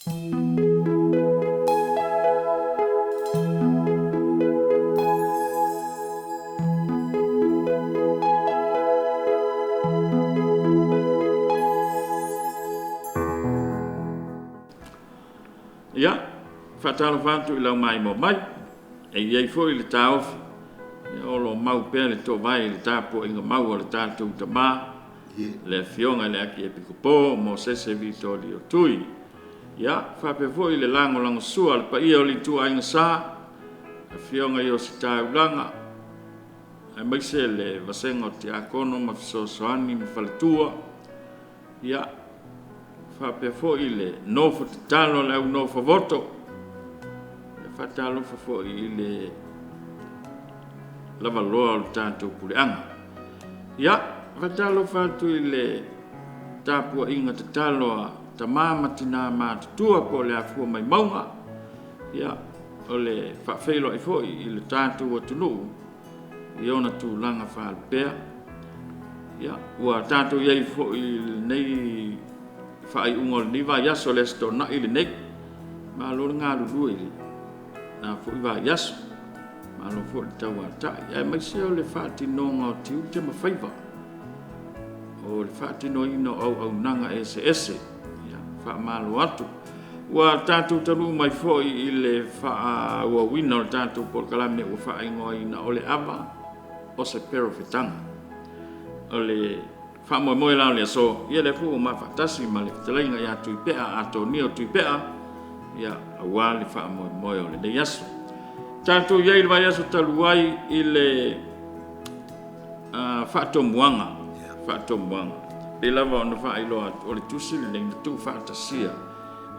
Ia, faatalofa atu i lau maimoa mai, e i ai foi le taofi o lo o mau pea le toovae i le tapuaiga mau a le tatou Tama, le Afioga i le Akiepikopo o Mosese Vito Tui. Ia, faapea foi le lagolagosua a le paia o le ituaiga Sa, Afioga i Ositaulaga aemaise le vasega o Tiakono ma Fesoasoani ma Faletua, ia faapea foi le nofo tatalo a le au nofo voto. E faatalofa foi i le lavaloa o le tatou puleaga. Ia, faatalofa atu i le tapuaiga tatalo a tama ma tina matutua po o le afua mai mauga, ia o le faafeiloai foi i le tatou atunuu i ona tulaga faalupea. Ia, ua tatou i ai foi i lenei faaiuga o lenei vaiaso, le Aso Toonai lenei. Malo le galulue i lena foi vaiaso, malo foi le tauatai aemaise o le faatinoga o tiute ma faiva, o le faatinoina o auaunaga eseese. Ia, faamalo atu. Ua tatou taunuu mai foi i le faaauauina o le tatou polokalame ua faaigoaina o le Ava o se Perofetaga. O le faamoemoe la o le aso, ia lea foi ua ma faatasi ma le fetalaiga ia Tuipea Atonio Tuipea, ia aua le faamoemoe o lenei aso. Tatou i ai i le vaiaso talu ai i le faatomuaga, faatomuaga. E pei lava ona faailoa atu, o le tusi lenei na tuufaatasia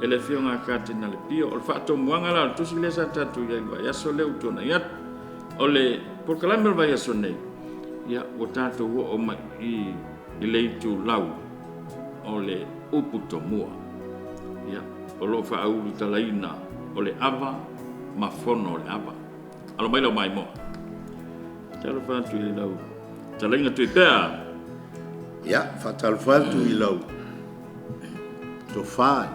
e le Afioga a Katinale Pio. O le faatomuaga la o le tusi lea sa tatou i ai i le vaiaso lea ua tuanai atu. O le polokalame o le vaiaso nei, ia ua tatou oo mai i i le itulau o le upu tomua. Ia, o lo o faaulutalaina o le ava ma fono o le ava. Alo mai lau maimoa. Talofa atu i lau fetalaiga Tuipea. Ia, faatalofa atu i lau tofa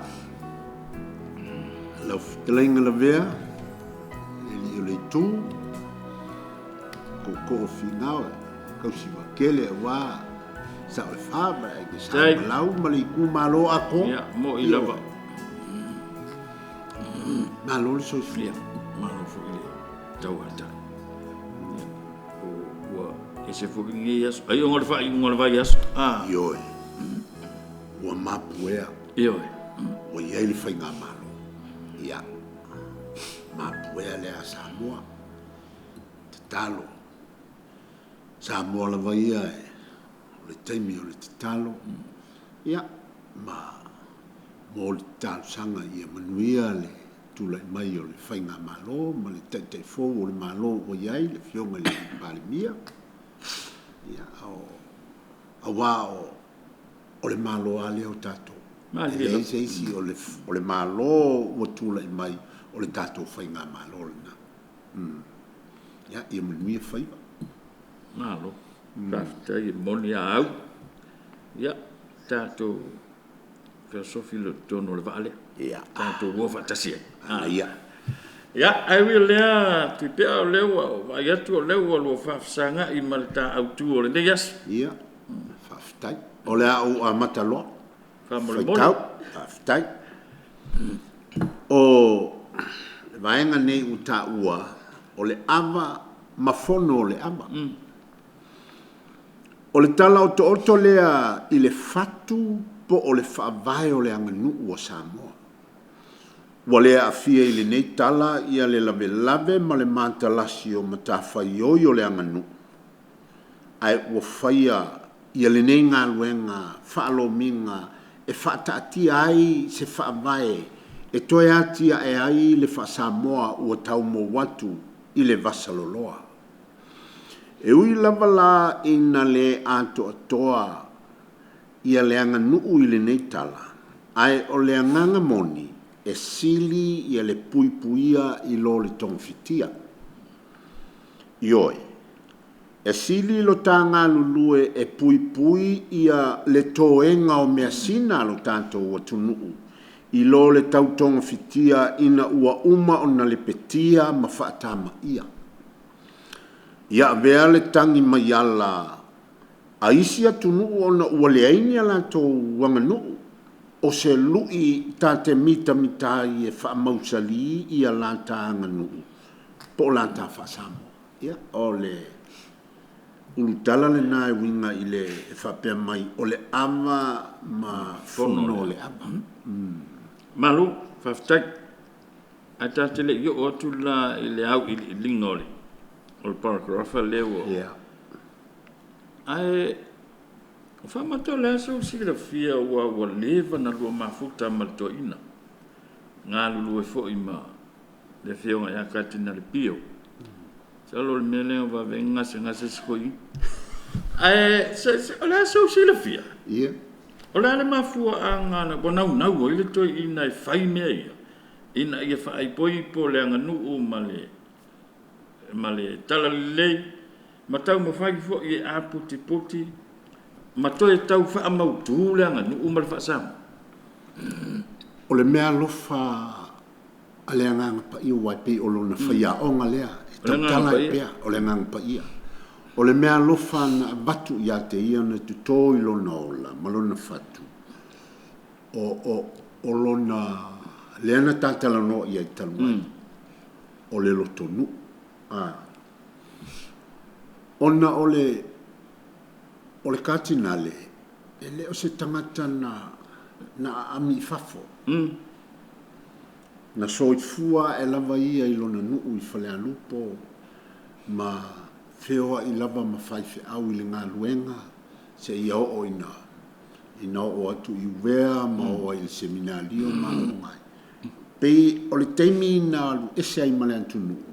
i lau fetalaiga Lavea, le alii o le itu, tootoo o Finao e tausi vaatele aua Sao e Fa ma le Aiga Sa Malau ma le itumalo atoa. Ia, moi lava. Malo le soifua. Ia, malo foi le tauatai. Ua ese foi lenei aso. Ai ona o le faaiuga o le vaiaso. Ah. Ioe. Ua mapuea. Ioe. Ua i ai le faigamalo. Ia, mapuea lea a Samoa. Tatalo. Samoa lava ia o le taimi o le tatalo. Ia, ma mo le talosaga ia manuia le tulai mai o le Faigamalo ma le Taitai fou o le Malo ua i ai, le Afioga i le Palemia, ia, aua o le Malo lava lea o tatou. E leai se isi, o le Malo ua tulai mai, o le tatou Faigamalo lena. Ia, ia manuia faiva. Malo, faafetai, e moni a au. Ia, tatou feosofi loa i totonu o le vaa lea. Ia. Tatou o faatasi ai. Ia. Ia, ae ui o lea Tuipea, o lea ua ou vaai atu o lea ua lua faafesagai ma le ta autu o lenei aso. Ia, faafetai. O le a ou amata loa. Faamolemole. Faitau, faafetai. O le vaega nei ua taua, o le ava ma fono o le ava. O le tala otooto lea i le fatu po o le faavae o le aganuu a Samoa. Ua le aafia i lenei tala ia le lavelave ma le matalasi o matafaioi o le aganuu, ae ua faia ia lenei galuega faalomiga e faataatia ai se faavae e toe atiae ai le faa-Samoa ua tau mou atu i le vasaloloa. E ui lava la ina le atoatoa ia le aganuu i lenei tala, ae o le agaga moni, e sili ia le puipuia i lo le togafitia. Ioe, e sili lo ta galulue e puipui ia le toega o measina a lo tatou atunuu i lo le tau togafitia ina ua uma ona lepetia ma faatamaia. Ia avea le tagi mai ala a isi atunuu ona ua leai ni a latou aganuu, o se lu'i ta te mitamita ai e faamausali ia lata aganuu po o lata faa-Samoa. Ia, o le ulutala lena e uiga i le e faapea mai o le ava ma fono o le ava. Malo, faafetai. Ae ta te le i oo atu la i le auiliiliga o le o le parakuarafa lea ua... Ae faamata o le a sou silafia aua ua leva ona lua mafuta ma le toeaina, galulue foi ma le afioga ia Katinale Pio. Masalo o le mea lea na vave ai ona gasegase si toeaina. Ae o le a sou silafia? O le a le mafuaaga ua naunau ai le toeaina e fai mea ia, ina ia faaipoipo le aganuu ma le ma le talalelei ma taumafai foi e aputiputi ma toe tau faamautu le aganuu ma le faa-Samoa? O le meaalofa a le Agaga Paia aua e pei o lona faiaoga lea e tautala ai pea, o le Agaga Paia. O le meaalofa na avatu ia te ia na toto i lona ola ma lona fatu, o lona lea na ta talanoa i ai talu ai, o le lotonuu. Ona o le o le Katinale, e le o se tagata na aami i fafo. Na soifua ae lava ia i lona nuu i Falealupo ma feoai lava ma faifeau i le galuega seia oo ina oo atu i Uvea ma oo ai i le Seminalio ma aooga ai. Pei o le taimi na alu ese ai ma le atunuu,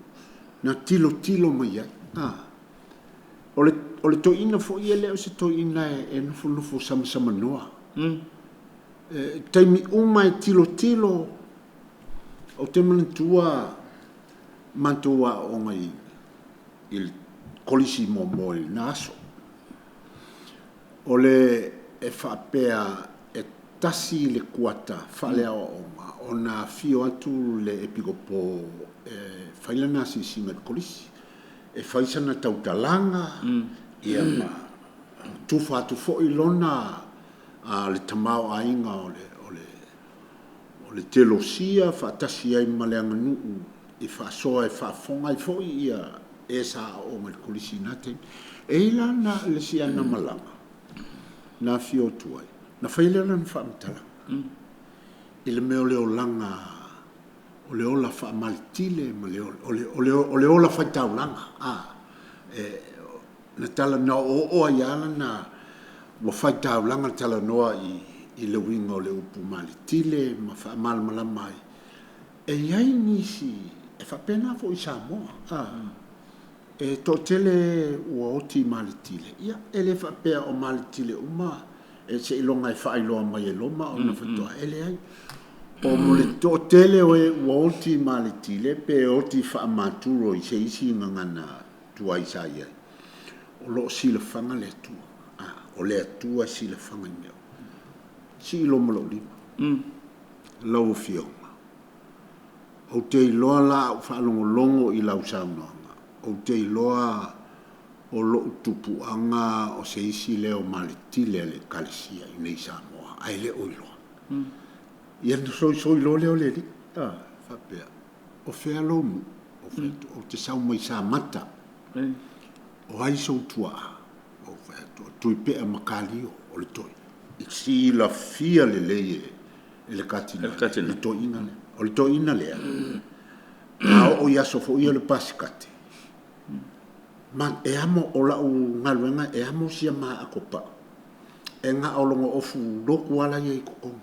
na tilotilo mai ai. O le toeaina foi e le o se toeaina e nofonofo samasamanoa. E taimi uma e tilotilo, ou te manatua matou aooga i le Kolisi muamua i lena aso. O le e faapea e tasi le kuata faale-aoaoga ona afio atu le Epikopo e fai lana asiasiga i le Kolisi, e fai sana tautalaga, ia ma tufa atu foi lona le tamaoaiga o le telosia faatasi ai ma le aganuu e faasoa e faafofoga ai foi ia e sa aooga i le Kolisi i na taimi. E i ai la le isi ana malaga na afio atu ai, na fai lea o lana faamatalaga i le mea o le olaga, o le ola faamaletile ma le ola, o le ola faitaulaga. Na tala na oooo ai lava lana, ua faitaulaga talanoa i le uiga o le upu maletile ma faamalamalama ai. E i ai nisi, e faapena foi i Samoa, e toatele ua oti maletile, ia e le faapea o maletile uma, e seiloga e faailoa mai e Roma ona faatoa, e leai. O le toatele o e ua oti maletile pe oti faamaturo i se isi gagana tuai sa i ai, o lo o silafaga le Atua. O le Atua e silafaga i mea uma. Sii loa ma lou lima, lau Afioga, ou te iloa la a ou faalogologo i lau saunoaga, ou te iloa o lou tupuaga o se isi lea o maletile a le Ekalesia i inei i Samoa, ae le o iloa. Ia ona soisoi loa lea o le alii, faapea, o fea lou nuu? Ou fai atu, ou te sau mai Samata. O ai sou tuaa? Ou fai atu, o Tuipea Makalio o le toi. I silafia lelei e le Katinale le toeaina lea. O le toeaina lea, a oo i aso foi ia o le pasikate, ma e amo, o lau galuega e amo sia ma ato pau, e gaologo ofu lotu lava la ia i totonu.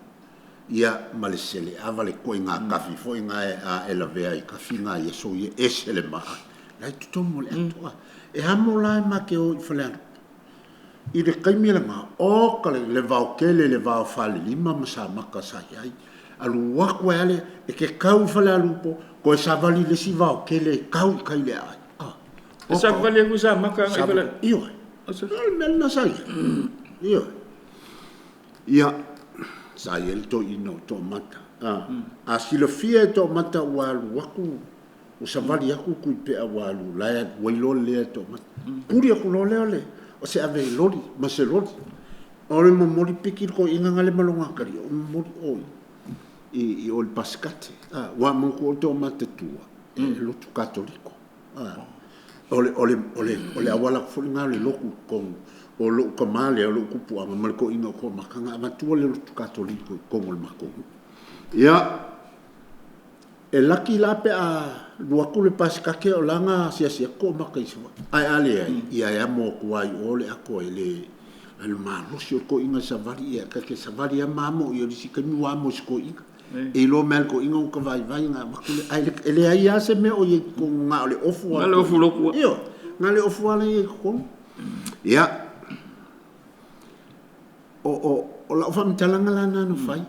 Ia, ma le seleava le ituaiga kafi foi na e lavea ai i kafi na i aso ia, e ese le maai. La i totonu o le ato. E amo la e ma te o i Falealupo. I le taimi lena, oka le vaotele le va o Falelima ma Samata sa i ai. Alu atu ai lava le, e te tau i Falealupo, toe savali i le isi vaotele e tau i tai i le aai. E savali atu i Samata agai i Falealupo? Ioe. O le mea lena sa i ai. Ioe. Ia, sa i ai le toeaina o Toomata. A silafia e Toomata ua alu aku, ua savali aku Tuipea ua alu la e alu ai loa lea Toomata. Tuli atu loa lea o le o se ave loli ma se loli. O le momoli piki le toeaina lale ma lona atalii, o momoli o i o i le Pasikate. Ua manatua o Toomata tua, e lotu Katoliko. O le auala atu foi lena o le lotu i totonu o lou tama lea, o lou tupuaga ma le toeaina o Toomata na avatua le lotu Katoliko i totonu o le matou nuu. Ia, e laki la pe a alu atu le Pasikate o la e na asiasi atu Toomata i Savaii. Ae a leai, ia e amo atu lava i o le ato e le... O le malosi o le toeaina e savali, ia ta te savali lava ma amo, ia o le isi taimi ua amo e si toeaina. E iloa mai lava e le toeaina uta vaivai ona avatu lea, ae e leai lava se mea o i ai i totonu na o le ofu lava. Na o le ofu lotu lava. Ioe, na o le ofu lava la e i ai i totonu. Ia, o lau faamatalaga la lena na fai,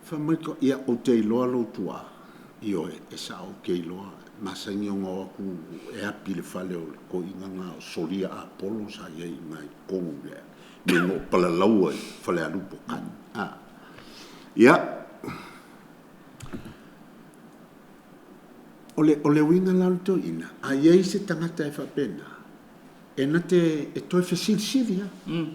fai mai, ia ou te iloa lou tuaa, ioe, e sao ou te iloa, e masani ona o atu e api i le fale o le toeaina lena o Solia Apolo sa i ai i ina i totonu i le mea o lo o palalaua i Falealupo tai. Ia, o le uiga la o le toeaina, a i ai se tagata e faapena, e na te e toe fesilisili lava.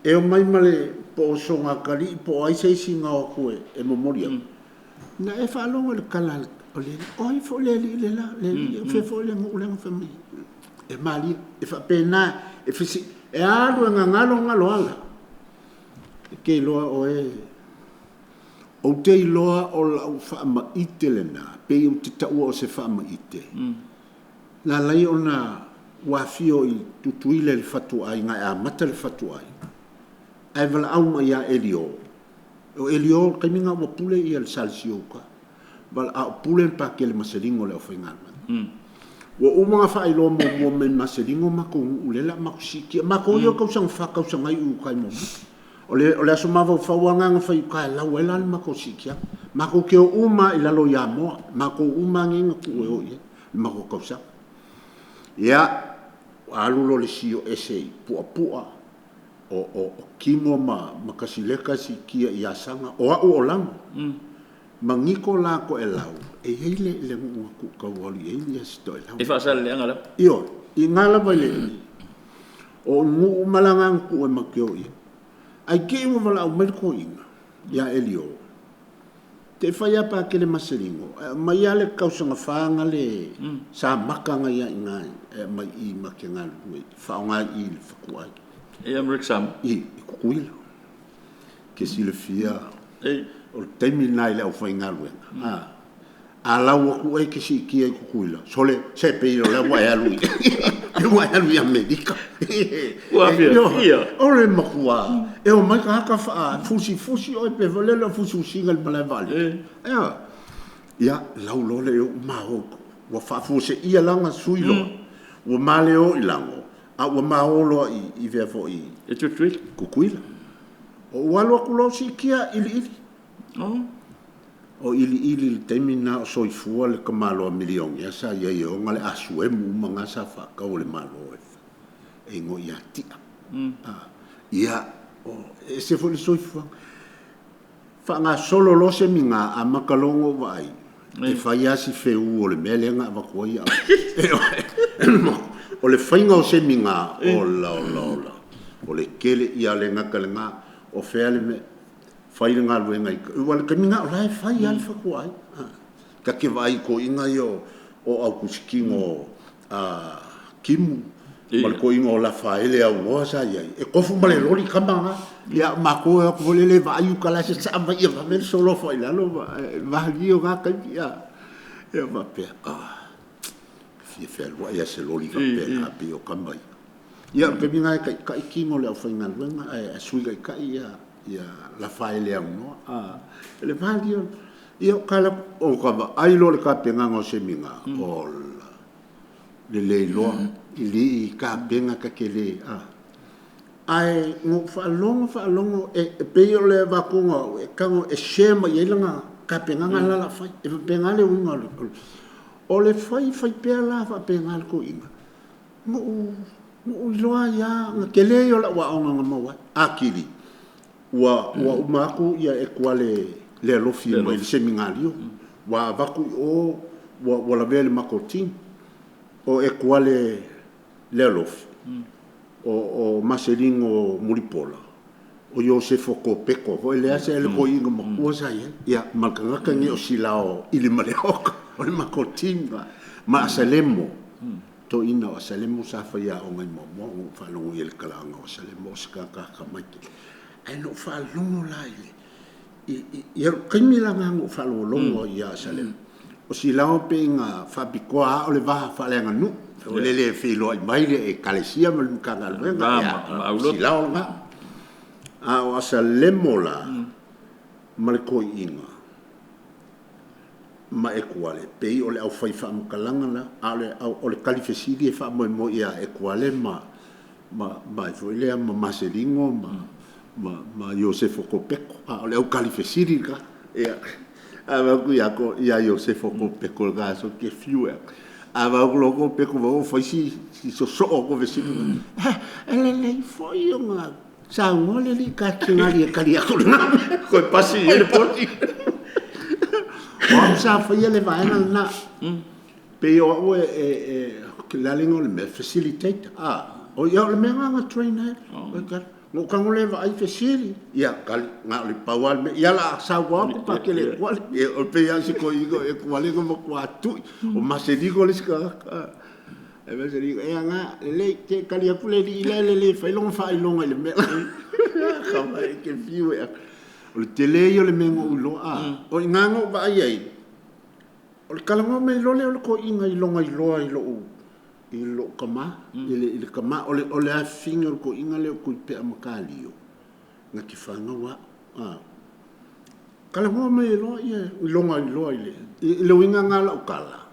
E omai ma le po o Sogatalii po o ai se isi na o atu e momoli atu, na e faalogo i le tala o le alii, o ai foi le alii le la, le alii, o fea foi le nuu lea na fai mai ai? E malie, e faapena, e alu e gagalo galo ala, e te iloa oe, ou te iloa o lau faamaite lena, pei ou te taua o se faamaite, na ala ai ona ua afio i Tutuila i le fatuaiga e amata le fatuaiga, ae valaau mai ia Elio, o Elio o le taimi lena ua pule le SLC o uta, a o pule le Pakele Maselino i le aufaigaluega. Ua uma ona faailoa muamua mai e Maselino matou nuu lea o le a matou siitia. Matou ia o tausaga fa tausaga iu i uta i Muamutu. O le aso mafaufau lava lena na fai i uta e lau ai la le matou siitiaga. Matou te o uma lava i lalo i Amoa, matou uma lava nei na tuu e o i ai i le matou tausaga. Ia, ua alu loa le sio ese i Puapua, o Kimo ma Kasileka e siitia i Asaga, o au o Lago. Ma Niko la Toelau, e i ai le nuu na tuu tau alu i ai si Toelau. I Faasaleleaga lava? Ioe, i ina lava i le... O nuu uma la na na tuu e matou te o i ai. Ae te i ua valaau mai le toeaina ia Elio, te i fai lava Pakele Maselino, e aumai lava le tausaga fa gale Samaka na i ai i ina e aumai i i ma te galulue faaaoga i i le fatuaiga. I Amerika Samoa? I Tutuila. Ke silafia, o le taimi lena i le aufaigaluega, a lau atu oe e te siitia i Tutuila, sole, se pei o la e ua e alu i, ua e alu i Amerika. Ua fiafia. O le matua, e omai tagata faafusifusi oe pe foi lele o fusifusiga i le malae vaalele. Ia, lau loa lea i o, ma o, ua faafuaseia la ona sui loa, ua ma le o i Lago, a ua ma o loa i fea foi i Tutuila. Tutuila. Ou alu atu loa ou siitia Iliili. O Iliili i le taimi lena o soifua le tamaloa milionea sa i ai e ona le asuemu uma na sa faatau e le Malo e igoa ia Tia. Ia, e ese foi le soifuaga. Faagasolo loa semiga, amata loa ona ou vaai, e fai lava si feu o le mea lea na avatu ai au. O le faiga o semiga, ola ola ola, o le tele, ia le gata i lena, o fea le mea, fai le galuega, aua o le taimi lena o la e fai lava le fatuaiga. Ta te vaai i toeaiina ia o Aukusitino Timu ma le toeaina o Lafaele Aunoa sa i ai, e tofu ma le loli tama na. Ia o matou e o atu foi lele e vaai uta la e sasaa mai ia vave le solofa i lalo, le malie o na taimi. Ia faapea, oh, e fia fealuai lava i se loli faapena pei o tama ia. Ia o le taimi lena e taitai tino o le aufaigaluega ae Sui Taitai ia Lafaele Aunoa. Le malie o, ia o ta vaai loa i le tapenaga o semiga, ola, lelei loa, i tapena ta te le, ae na ou faalogo e pei o le avatuga o au, e tago e share mai i ai lana tapenaga la o le a fai. E faapena le uiga o le fai fai pea la faapena le toeaina, na ou iloa ai lava, na tele ia o lau aoga na maua ai. Atili ua uma atu Etuale Le Alofi mai le semigalio. Ua avatu i o ua lavea i le matou team. O Ekuale Le Alofi, o Maselino Mulipola, o Iosefo Kopeko foi lea sa le toeaina matua sa i ai. Ia, ma le tagata lenei o Silao Ilimaleoka, o le matou team lena. Ma Asalemo, toeaina o Asalemo sa faiaoga ai muamua ona ou faalogo i le talaaga o Asalemo o se tagata atamai tele. Ae na ou faalogo la i le i lou taimi la lena na ou faalogologo ai ia Asalemo, o Silao pei na faapitoa lava o le va faaleaganuu, foi lele e feiloai mai le Ekalesia ma le Matagaluega, o Silao lena. A o Asalemo la ma le toeaina ma Ekuale, pei o le aufai faamatalaga la, a o le tali fesili e faamoemoe ia Ekuale ma foi lea ma Maselino ma Iosefo Kopeko. O le au tali fesili lena. Ia, a vaai atu ia Iosefo Kopeko i lena aso, e te fiu e… A vaai atu loa Kopeko ua fai si sosoo atu o fesili, e lelei foi ona saunoa le alii Katinali e tali atu i lena mea. Toe pasi i ai le poti. O au sa faia le vaega lena. Pei o au o le a le igoa o le mea, facilitator. O le mea lena na train ai. Na ou tago lea vaai fesili, ia tali. Na o le pau lava le mea. Ia o le a saunoa atu Pakele Ekuale. E pei lava o si toeaina o Ekuale na matua tui. O Maselino le isi tagata. Maselino, ia na, lelei, se i tali atu le alii la e lelei e fai lona faailoga i le mea lea. E te fiu e… O le tele ia o le mea na ou iloa, o i ina na ou vaai ai, o le talanoa mai loa lea o le toeaina i lona iloa i lou tama, i le tama, o le afafine o le toeaina lea o Tuipea Makalio, na te fanau au. Talanoa mai loa i lona iloa i le uiga lena o lau tala,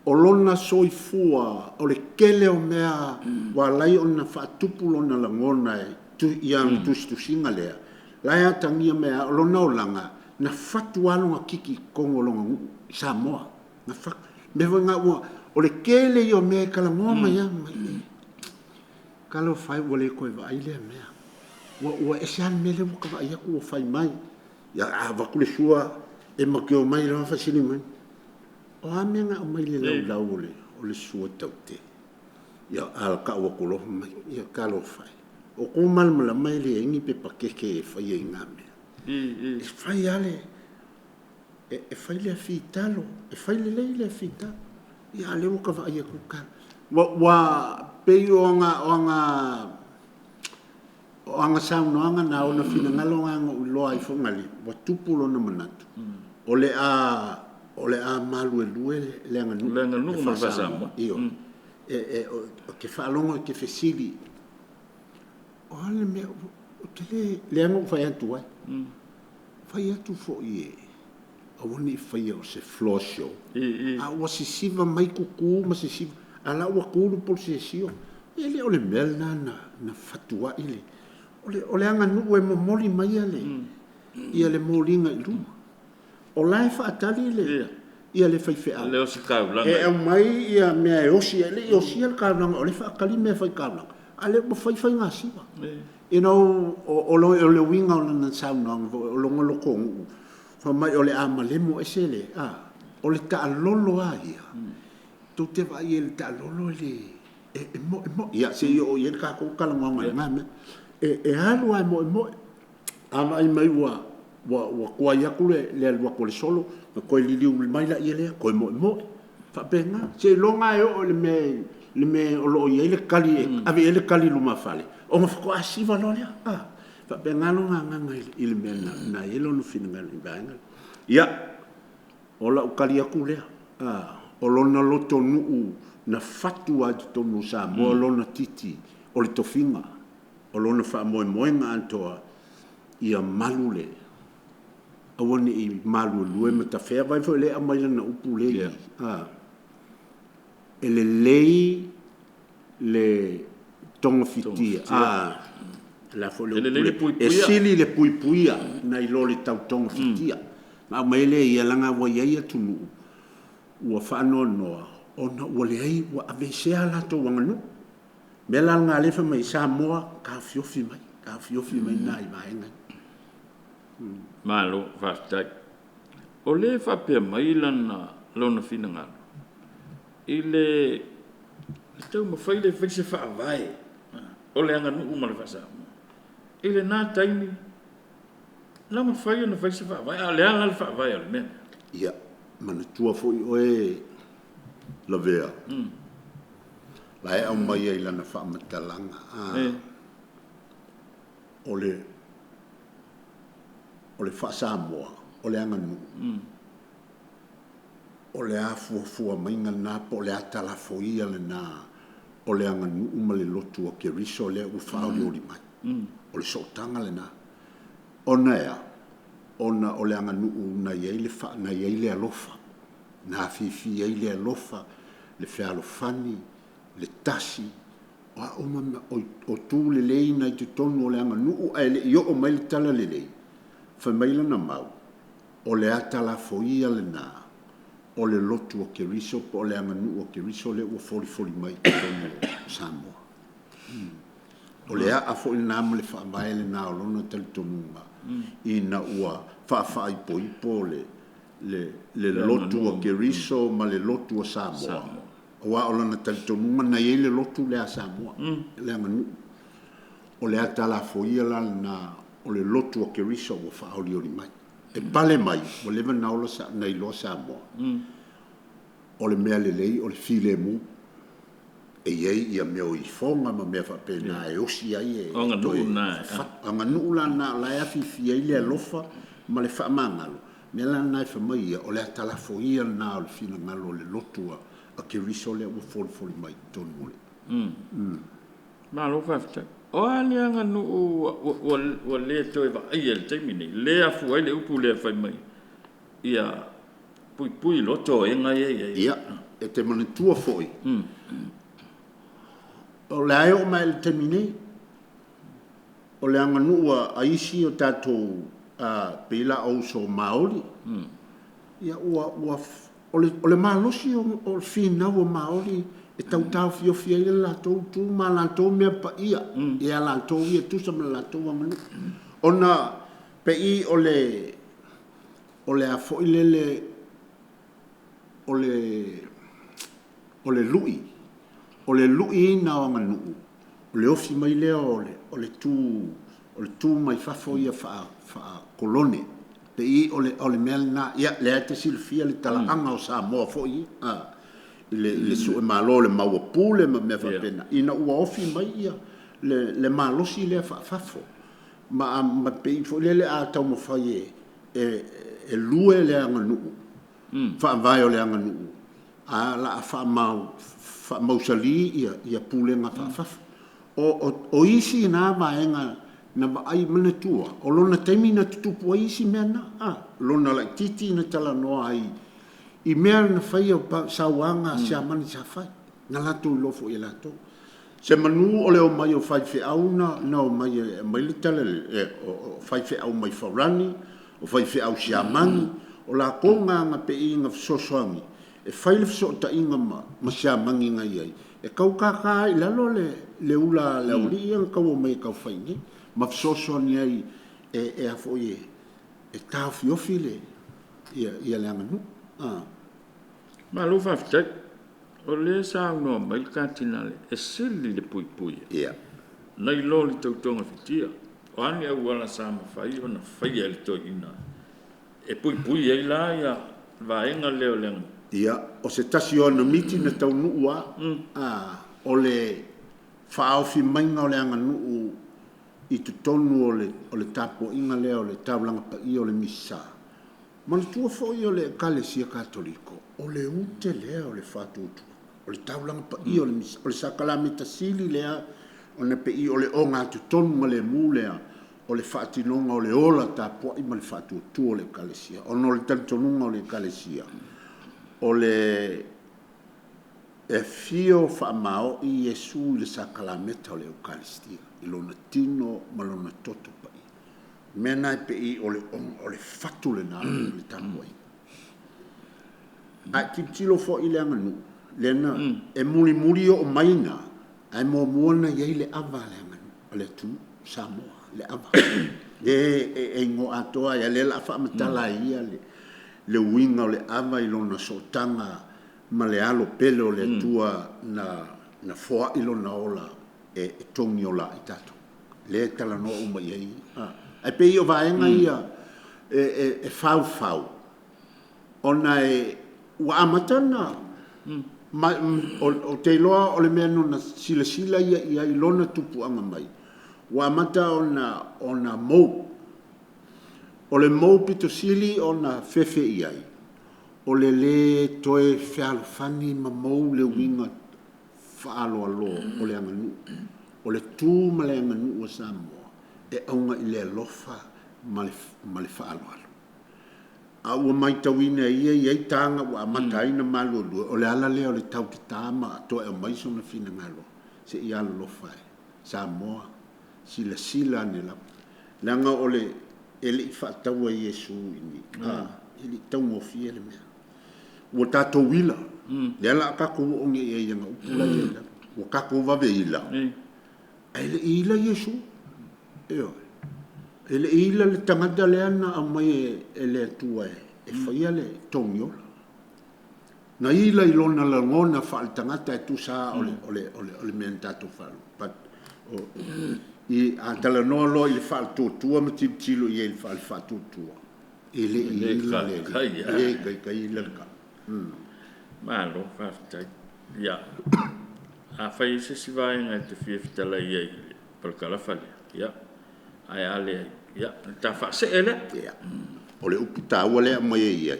o lona soifua, o le tele o mea ua ala ai ona faatupu lona lagona i ana tusitusiga lea, la e atagia mai lava, o lona olaga, na fatu lava lona titi i totonu o lona nuu i Samoa. Na fatu. O le mea foi lena ua… o le tele ia o mea e talanoa mai lava, fai mai, talofa e ua le toe vaai lea mea. Ua ese lava le mea lea ua ta vaai atu ua fai mai. Ia a avatu le sua, e matou te omai loa fesili mai, o a mea na aumai i le laulau o le sua taute? Ia, a tau atu loa fai mai, ia talofa e, o outou malamalama e leai ni pepa keke e faia i na mea. E fai lava le, e fai le afi talo, e fai lelei le afi talo. Ia a o lea ua ta vaai atu, ua pei o ana saunoaga na, o ona finagalo na na ou iloa ai foi na, ua tupu lona manatu, o le a maluelue le aganuu Le aganuu ma le faa-Samoa. Ioe. Ou te faalogo e te fesili, o a le mea, ou te le, lea na ou fai atu ai, fai atu foi e aua ne i faia o se floor show, a ua sisiva mai tutu ma sisiva, a o la e ua tu le polofiasio. E le o le mea lena na fatu ai le… O le aganuu e momoli mai le moliga i luma. O la e faatali le faifeau E le ositaulaga. e aumai mea e osi ai, e le i osia le taulaga o lea e faatali meafaitaulaga, a o lea ua fai faigasima. You know, o le uiga o lana saunoaga foi, o lona lotonuu, fai mai o le a malemo ese le… o le taalolo lava ia, tou te vaai i ai i le taalolo e le… e moe moe. Ia se i oo i ai le tatou talanoaga i lena mea. E alu lava e moe moe, a vaai mai ua tuai atu le alu atu a le solo, ona toe liliu mai lea toe moe moe. E faapena, seiloga lava e oo i le mea o lo o i ai le tali e ave i ai le tali i lumafale, ona faatoa siva loa lea. E faapena lona agaga i le mea na i ai lona finagalo i le vaega lea. Ia, o lau tali atu lea, o lona lotonuu na fatu lava i totonu o Samoa lona titi, o le tofiga, o lona faamoemoega atoa, ia malu le, aua ne i maluelue ma tafea. Vaai foi o lea e aumai lana upu lea i i, e lelei le togafitia, o le a foi le E upu lelei le lea, e puipuia. sili le puipuia nai lo le tau togafitia. Na aumai ai lea i i, leaga ua i ai atunuu ua faanoanoa ona ua leai, ua aveesea a latou aganuu. O le mea la lena o lea e fai mai ai Samoa, taofiofi mai, taofiofi mai nai vaega ia. Malo faafetai. O lea e faapea mai lona finagalo i le taumafai lea e fai se faavae o le aganuu ma le faa-Samoa. I lena taimi, na mafai ona fai se faavae, a o le a la le faavae o le mea lea? Ia, manatua foi oe Lavea, la e aumai ai i lana faamatalaga, o le faa-Samoa, o le aganuu, o le afuafua maiga lena po o le atalafoia lena o le aganuu ma le lotu a Keriso lea ua faaolioli mai. O le sootaga lena. Ona e a? Ona o le aganuu na i ai le na i ai le alofa, na afifi ai le alofa, le fealofani, le tasi, o a uma mea, o tu lelei na i totonu o le aganuu ae le i oo mai le talalelei, fai mai lana mau, o le atalafoia lena o le lotu a Keriso po o le aganuu a Keriso lea ua folifoli mai i totonu o Samoa. O le aa foi lena ma le faavae lena o lona talitonuga ina ua faafaaipoipo le lotu a Keriso ma le lotu a Samoa, aua o lona talitonuga na i ai le lotu lea a Samoa, le aganuu. O le atalafoia la lena o le lotu a Keriso ua faaolioli mai. E pale mai, ua leva ona ola na iloa Samoa, o le mea lelei o le filemu. E i ai ia mea o ifoga ma mea faapena e osi ai e toe aganuu la lena o la e afifi ai le alofa ma le faamagalo. Mea la lena e fai mai ia, o le atalafoia lena o le finagalo o le lotu a Keriso lea ua folifoli mai i totonu o le. Malo faafetai. O a le aganuu ua le toe vaaia i le taimi nei, lea afua ai le upu lea fai mai, ia puipui loto o e ia e i ai. Ia, e te manatua foi, o le a e oo mai i le taimi nei, o le aganuu a isi o tatou pei la o uso Maori, ia ua o le malosi o le finau o Maori e tau taofiofi ai le latou tu ma latou mea paia, ia latou ia tusa ma le latou aganuu. Ona pei o le a foi lele, o le lui, o le luiina o aganuu, o le ofi mai lea o le tu mai fafo ia faa-kolone. Pei o le mea lena, ia lea e te silafia le talaaga o Samoa foi ia, i le suemalo o le maua pule ma mea faapena, ina ua ofi mai ia le malosi lea faafafo. Ma pei foi lele a taumafai e lue le aganuu, faavae o le aganuu, a la a faamausali ia pulega faafafo. O isi na vaega na vaai manatua, o lona taimi na tutupu ai isi mea na, lona laitiiti na talanoa ai i mea na faia, sauaga a Siamani sa fai, na latou iloa foi e latou. Semanu o le omai o faifeau na omai e aumai le talalelei, o faifeau mai Farani, o faifeau Siamani, o latou na pei na fesoasoani e fai le fesootaiga ma Siamani na i ai, e tau tata ai i lalo le ula a le aualii ia na tau omai e tau fai i inei, ma fesoasoani ai e taofiofi le aganuu. Malo faafetai. O lea e saunoa mai le Katinale e sili le puipuia nai lo le tau togafitia. O a ni auala sa mafai ona faia e le toeaina e puipui ai la ia vaega lea o le aganuu? Ia, o se tasi o anamiti na taunuu lava, o le faaofi maiga o le aganuu i totonu o le tapuaiga lea o le taulaga paia o le Misa. Manatua foi o le Ekalesia Katoliko, o le ute lea o le faatuatua, o le taulaga paia o le Misa, o le sakalameta sili lea ona pei o le ogatotonu ma le mu lea o le faatinoga o le ola tapuai ma le faatuatua o le Ekalesia. Ona o le talitonuga o le Ekalesia, o le e fio faamaoi Iesu i le sakalameta o le Eukaristia, i lona tino ma lona toto paia. Mea na e pei o le fatu lena o le tapuaiga. Ae tilotilo foi i le aganuu, lea na e mulimuli oo mai na, ae muamua ona i ai le ava a le aganuu, a le atunuu Samoa, le ava. E e igoa atoa ai, a o lea o le a faamatala ai ia le uiga o le ava i lona sootaga ma le Alo pele o le Atua na foai lona ola e togi ola ai tatou. Lea e talanoa uma i ai. Ae pei o vaega ia e faufau ona e ua amata ona ou te iloa o le mea na ona silasila ia i ai i lona tupuaga mai, ua amata ona mou. O le mou pito sili ona fefe i ai, o le lē toe fealofani ma mou le uiga faaaloalo o le aganuu. O le tu ma le aganuu a Samoa, e auga i le alofa ma le faaaloalo. A ua matauina e ia e i ai taga ua amata ai ona maluelue, o le ala lea o le tautatā ma toe aumai sona finagalo se i alolofa e Samoa, silasila ane lava, leaga o le e le i faataua e Iesu i ni, e le i taugofie le mea. Ua tatou ila, lea o le a tatou oo nei i ai i ana upu la e i ai i lalo. Ua tatou vave ila, ae le i ila Iesu. Ioe. E le i ila le tagata lea na aumai e le Atua e faia le togiola. Na ila i lona lagona faale-tagata e tusa o le mea na tatou faalogo. But a talanoa loa i le faatuatua ma tilotilo i ai i le faatuatua, e le i ila le alii, e le taitai ila le tama. Malo faafetai. Ia, afai e i ai se isi vaega e te fia fetalai i ai i le parakalafa lea, ia, ae a leai, ia, ona ta faasee lea. Ia, o le upu taua lea e aumai e ia,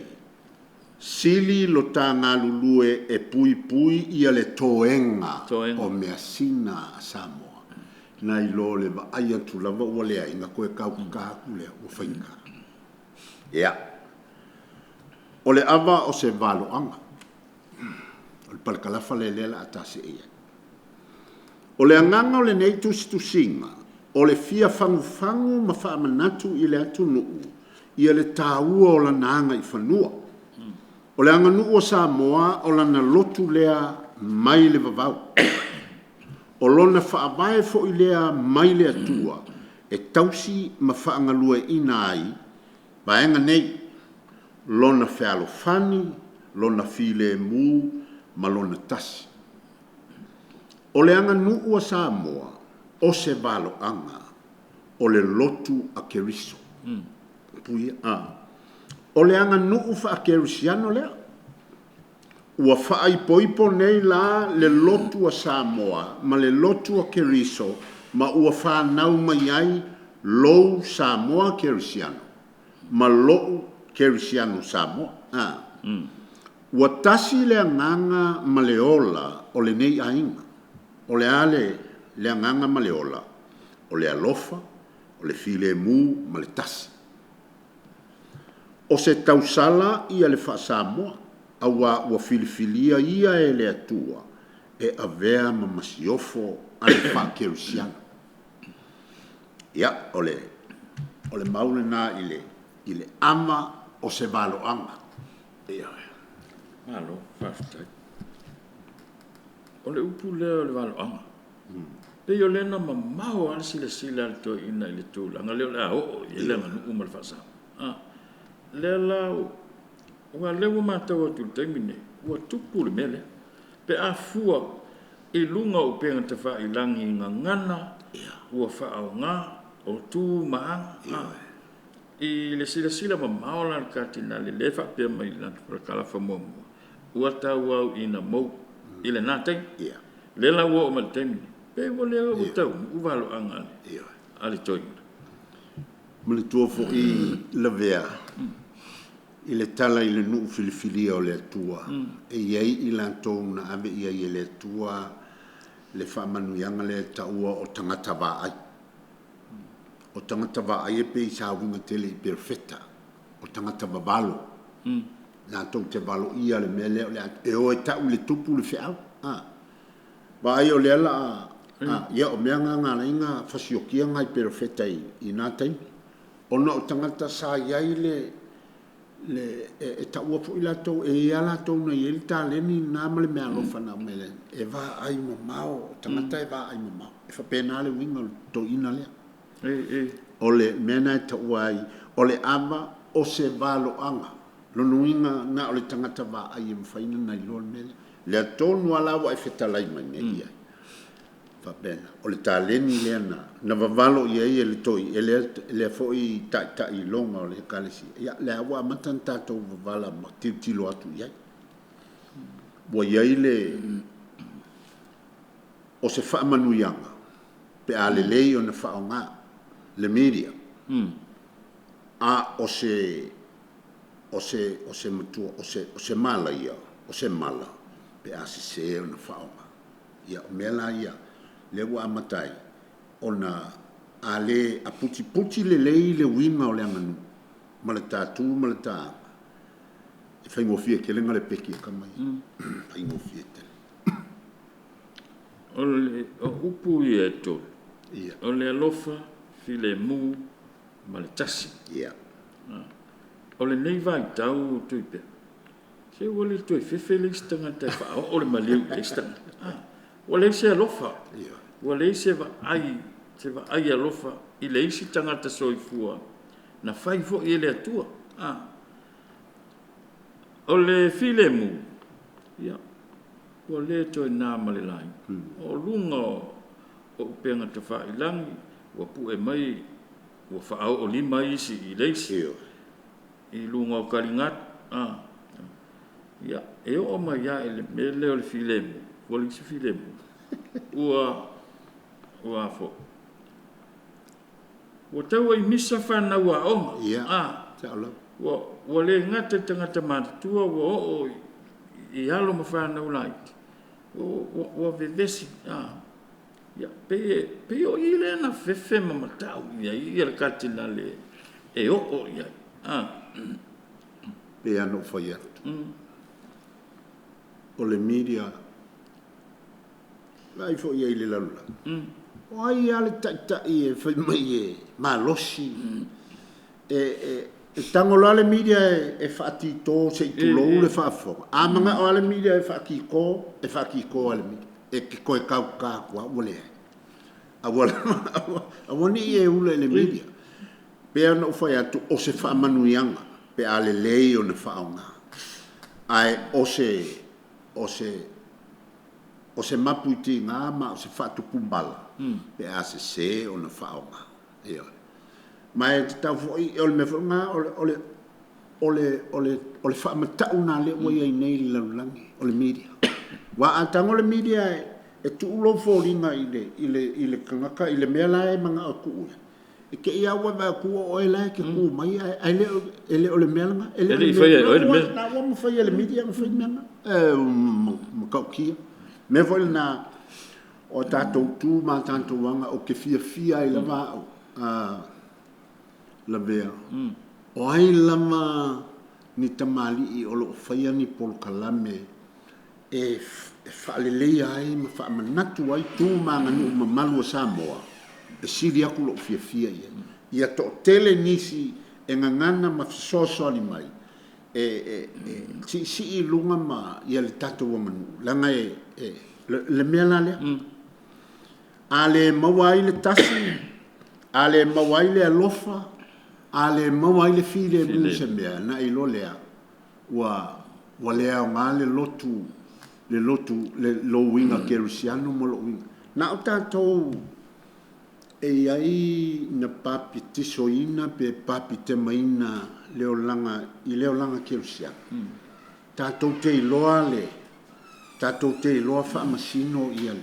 sili lo ta galulue e puipui ia le toega o measina a Samoa, nai lo le vaai atu lava ua leai, ona toe taututa atu lea ua faigata. Ia, o le ava o se valoaga, o le parakalafa lea o le a ta see i ai. O le agaga o lenei tusitusiga, o le fia fagufagu ma faamanatu i le atunuu ia le taua o lana agaifanua. O le aganuu a Samoa o lana lotu lea mai le vavau. O lona faavae foi lea mai le Atua e tausi ma faagalueaiina ai vaega nei, lona fealofani, lona filemu ma lona tasi. O le aganuu a Samoa, o se valoaga, o le lotu a Keriso. O le aganuu faakerisiano lea. Ua faaipoipo nei la le lotu a Samoa ma le lotu a Keriso ma ua fanau mai ai lou Samoa Kerisiano ma lou Kerisiano Samoa. Ua tasi le agaga ma le ola o lenei aiga. O le a le agaga ma le ola? O le alofa, o le filemu ma le tasi. O se tausala ia le faa-Samoa, aua ua filifilia ia e le Atua e avea ma masiofo a le faa-kerisiano. Ia, o le mau lena i le ava o se valoaga. Ioe. Malo faafetai. O le upu lea o le valoaga, pei o lea na mamao lava le silasila a le toeaina i le tulaga lea o le a oo i ai le aganuu ma le faa-Samoa. Lea la, aua o lea ua matau atu i le taimi lenei, ua tupu le mea lea. Pe a fua i luga o upega tafailagi i gagana ua faaaoga o tu ma aga. I le silasila mamao la a le Katinale lea e faapea mai i lana parakalafa muamua, ua tauauina mou i lena taimi. Lea la ua oo mai i le taimi lenei, pei ua le ua taunuu valoaga a le toeaina. Manatua foi Lavea i le tala i le nuu filifilia o le Atua, e i ai i latou na ave i ai e le Atua le faamanuiaga lea e taua o tagata vaai. O tagata vaai e pei sa uiga tele i perofeta, o tagata vavalo, latou te valoia le mea lea o le a e o e tau i le tupu le feau. Vaai o lea o le a, ia o mea na na ala ai ona fasiokia nai perofeta i na taimi, ona o tagata sa i ai le, e taua foi latou, e i ai lava latou na i ai le taleni lena ma le meaalofa na aumai e le Atua, e vaai mamao, o tagata e vaai mamao. E faapena le uiga o le toeaina lea. o le mea lena e taua ai, o le ava o se valoaga. Lona uiga na o le tagata vaai e mafai ona iloa le mea lea. Lea tonu lava la ua e fetalai mai nei i ai. Faapena, o le taleni lea na, na vavalo i ai e le toi, e lea, lea foi taitai iloga o le ekalesia. Ia, lea ua amata ona tatou vavala ma tilotilo atu i ai. Ua i ai le, o se faamanuiaga pe a lelei ona faaaoga le media, a o se, o se, o se matua, o se, o se malaia, o se mala pe a sese ona faaaoga. Ia, o mea la ia, lea ua amata ai ona a le aputiputi lelei le uiga o le aganuu ma le ta tu ma le ta aga, e faigofie tele ona lepeti e tama ia. Faigofie tele. O le o upu ia e tolu, o le alofa, filemu ma le tasi. O lenei vaitau Tuipepe, se ua le toe fefe le isi tagata e faaoo le maliu i le isi tagata. Ua leai se alofa, ua leai se vaai, se vaai alofa i le isi tagata soifua na fai foi e le Atua. O le filemu, ia, ua le toe na ma le laina. O luga o upega tafailagi ua pue mai, ua faaoolima isi i le isi, i luga o taligalu. Ia, e oo mai lava i le mea lea o le filemu, ua leai se filemu. Ua, ua a foi? Ua tau ai misa fanau aoga. Sao lava. Ua le gata i tagata matutua, ua oo i alo ma fanau laiti, ua vevesi. Ia, pei o i lea na fefe ma matau i ai le Katinale e oo i ai. Pei lava ona ou fai atu, o le media, vaai foi i ai i le lalolagi, o ai lava le taitai e fai mai e malosi, e tago loa le media e faatito se i tulou le faafofoga, a manao lava le media e faatito, e faatito lava e le media. E te toe tauta atu lava ua leai. Aua aua, aua ne i e ula i le media. Pei lava ona ou fai atu, o se faamanuiaga pe a lelei ona faaaoga. Ae o se, o se, o se mapu i tiga ma o se faatupumala pe a sese ona faaaoga. Ioe. Ma e tatau foi, o le mea foi lena, o le, o le, o le, o le faamatau lena lea ua i ai nei i le lalolagi, o le media. Aua a tago le media e tuu lou foliga i le, i le, i le tagata, i le mea la e manao e tuu i ai, e te i lava ua e vaai atu o oe la e te tu mai ae le o, e le o le mea lena. E le o le mea lena ua mafai e le media ona fai le mea lena. E matautia. O le mea foi lena, o a tatou tu ma a tatou aga, ou te fiafia ai lava au, Lavea, o ai lava ni tamalii o lo o faia ni polokalame e faaleleia ai ma faamanatu ai tu ma aganuu mamalu a Samoa, e sili atu lou fiafia i ai. Ia toatele nisi e gagana ma fesoasoani mai e siisii i luga ma ia le tatou aganuu, leaga e le mea la lea. A le maua ai le tasi, a le maua ai le alofa, a le maua ai le filemu i se mea, ona e iloa lea ua le aoga le lotu, le lotu, lou uiga kerisiano ma lou uiga. Na o tatou e i ai na papitisoina pe papitemaina le olaga i le olaga kerisiano. Tatou te iloa le, tatou te iloa faamasino ia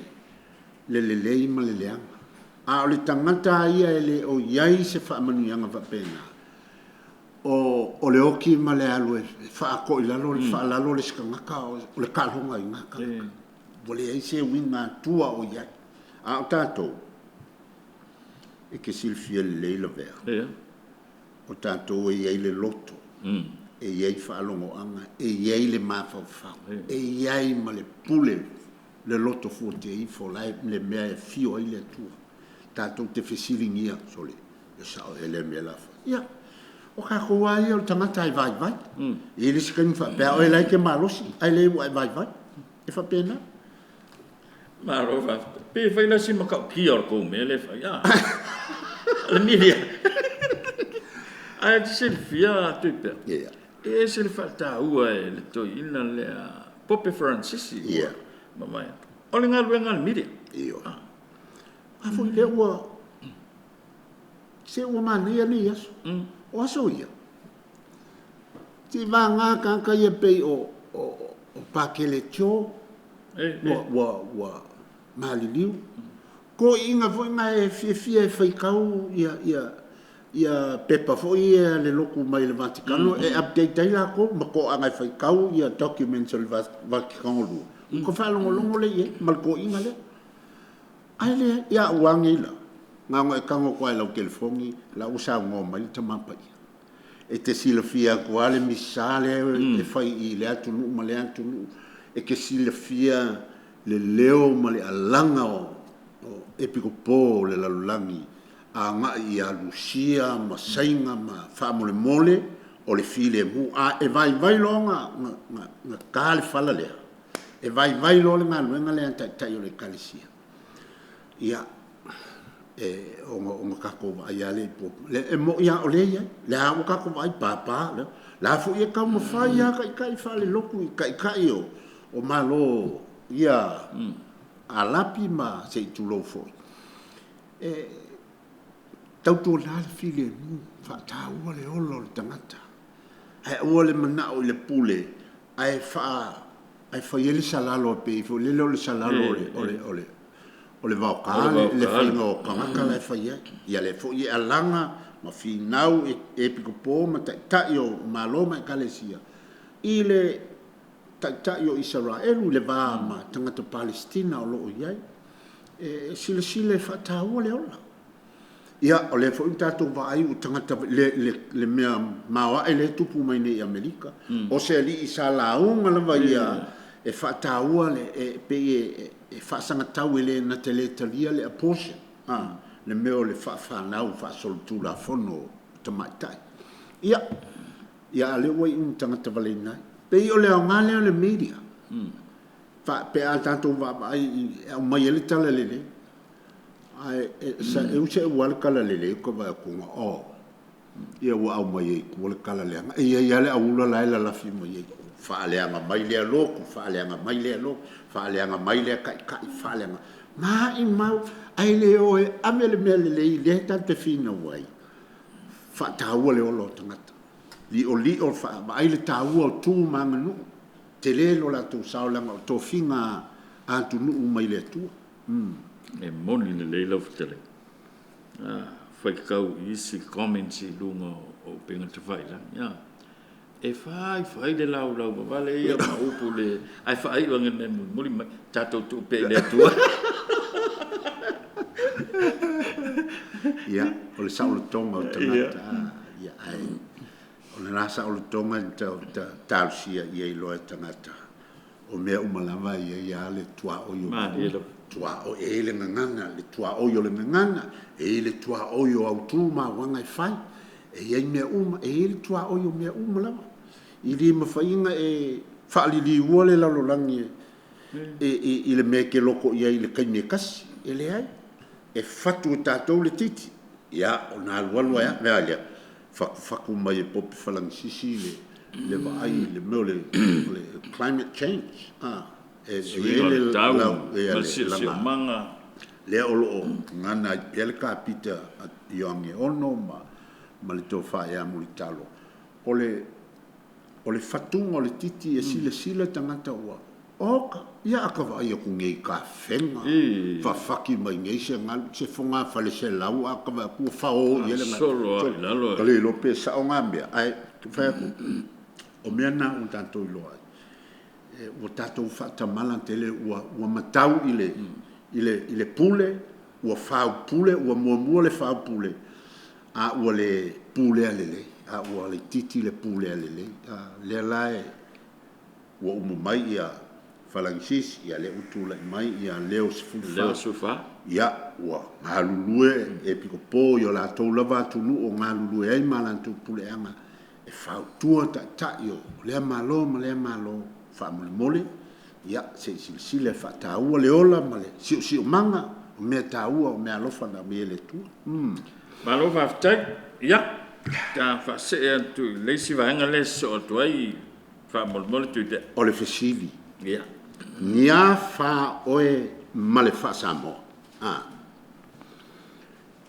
le lelei ma le leaga. A o le tagata lava ia e le o i ai se faamanuiaga faapena, o le oti ma le alu e faato'a i lalo, faalalo le isi tagata, o le taaloga i na tagata. Ua leai se uiga atua o i ai. A o tatou, e te silafia lelei Lavea, o tatou e i ai le loto, e i ai faalogoaga, e i ai le mafaufau, e i ai ma le pule, le loto fuateifo la e le mea e afio ai le Atua. Tatou te fesiligia, sole, e sao ea lea mea la fai? Ia, o tatou lava ia o le tagata e vaivai. E i ai le isi taimi faapea, oe la e te malosi, ae leai ua e vaivai. E faapena. Malo faafetai. Pe fai la si matautia o le tou mea lea e fai, a? Le media. Ae te silafia Tuipea, e ese le faataua e le toeaina lea Pope Faransisi ua mavae atu. O le galuega a le media. Ioe. A foi lea ua se ua manaia nei aso. O aso ia, seivaga tagata ia pei o Pakele Joe ua maliliu. Toeaiina foi na e fiafia e faitau ia pepa foi ia a le lotu mai le Vatikano e update ai latou ma toaga e faitau documents o le Vatikano II, ona ta faalogologo lea i ai ma le toeaina lea. Ae leai, ia au lava nei la, na ona e tago atu lava i lau telefoni o la e ua saunoa mai le Tama Paia. E te silafia atu lava le Misa lea e fai i lea atunuu ma lea atunuu, e te silafia le leo ma le alaga o Epikopo o le lalolagi agai ia Rusia ma Saina ma faamolemole o le filemu. A e vaivai loa ona ta le fala lea, e vaivai loa le galuega lea a Taitai o le Ekalesia, ia, ona tatou vaai lava lea i tua. E moni lava o lea e i ai, o lea lava ua tatou vaai, papa, o la foi e taumafai lava taitai faalelotu i taitai o Malo ia Arapi ma se i tulou foi, e tautuana le filemu, faataua le ola o le tagata, ae aua le manao i le pule ae fai ai le salalo pei foi lele o le salalo o le vaoka le faiga o tagata la e fai ai. Ia lea foi e alaga ma finau epikopo ma taitai o Malo ma Ekalesia i le taitai o Isaraelu i le va ma tagata Palesitina o lo o i ai, e silasila e faataua le ola. Ia, o lea foi ua tatou vaai ua tagata le mea maoae lea e tupu mai nei i Amerika, o se alii sa lauga lava ia e faataua le, e pei e faasagatau e le na te le talia le abortion, le mea o le faafanau faasolitulafono o tamaitai. Ia, a o lea ua iu ina tagata valeina ai. Pei o le aoga lea o le media, pe a tatou vaavaai e aumai ai le talalelei. Ae e use ua le talalelei ou te vaai atu, oh, ia ua aumai ai i tua le tala leaga. E i ai lava le aula la e lalafi mai ai, faaleaga mai lea lotu, faaleaga mai lea lotu, faaleaga mai lea taitai, faaleaga. Maimau, ae le o e ave le mea lelei lea tatou te finau ai, faataua le ola o tagata. Li'oli'o, vaai le taua o tu ma aganuu, tele lo latou sao leaga o tofiga a atunuu mai le Atua. E moni lelei lau fetalaiga. Faitau i isi comments i luga o upega tafailagi, e fai fai le laulau vavale ia ma upu le ae faaiu ane i le mea mulimuli mai, tatou tuu pea i le Atua. Ia, o le saolotoga o tagata, ia, ae o lena saolotoga e talosia ia iloa e tagata, o mea uma lava e i ai lava le tuaoi o Malie lava. Tuaoi, e i ai le gagana, le tuaoi o le gagana, e i ai le tuaoi o autu ma auaga e fai, e i ai mea uma, e i ai le tuaoi o mea uma lava. E le mafai ona e faaliliua le lalolagi i le mea e te loto i ai i le taimi e tasi. E leai, e fatu e tatou le titi, ia, ona alualu ai lava, mea lea, fatufatu mai e Pope Falagisisi le vaai i le mea o le climate change. E i Suiga ai o le le tau lau, ma le le siosiomaga. Lea o lo o gagana ai pea le kapita a Ioane Ono ma le tofa ia Mulitalo. O le fatuga o le titi e silasila tagata ua oka, ia a ka vaai atu nei i tafega, fafaki mai nei se galu, se fogafale selau a ka vaai atu ua fao i ai le galu. Solo lava i lalo. Ka le iloa pe sao na mea, ae fai atu, o mea na ua tatou iloa ai. Ua tatou faatamala tele, ua matau i le pule, ua faupule, ua muamua le faupule, a ua le pulea lelei, a ua laitiiti le pulea lelei. Lea la ua uma mai ia Falagisisi, ia lea ua tulai mai ia Leo 14. Leo 14. Ia, ua galulue epikopo i o latou lava atunuu o galulue ai ma latou puleaga e fautua taitai o lea Malo ma lea Malo faamolemole, ia, se i silasila e faataua le ola ma le siosiomaga, o mea taua, o mea alofa na aumai e le Atua. Malo faafetai. Ia, ta faasee atu i le isi vaega lea e sosoo atu ai faamolemole Tuitea. O le fesili. Ia. Ni a fa oe ma le faa-Samoa?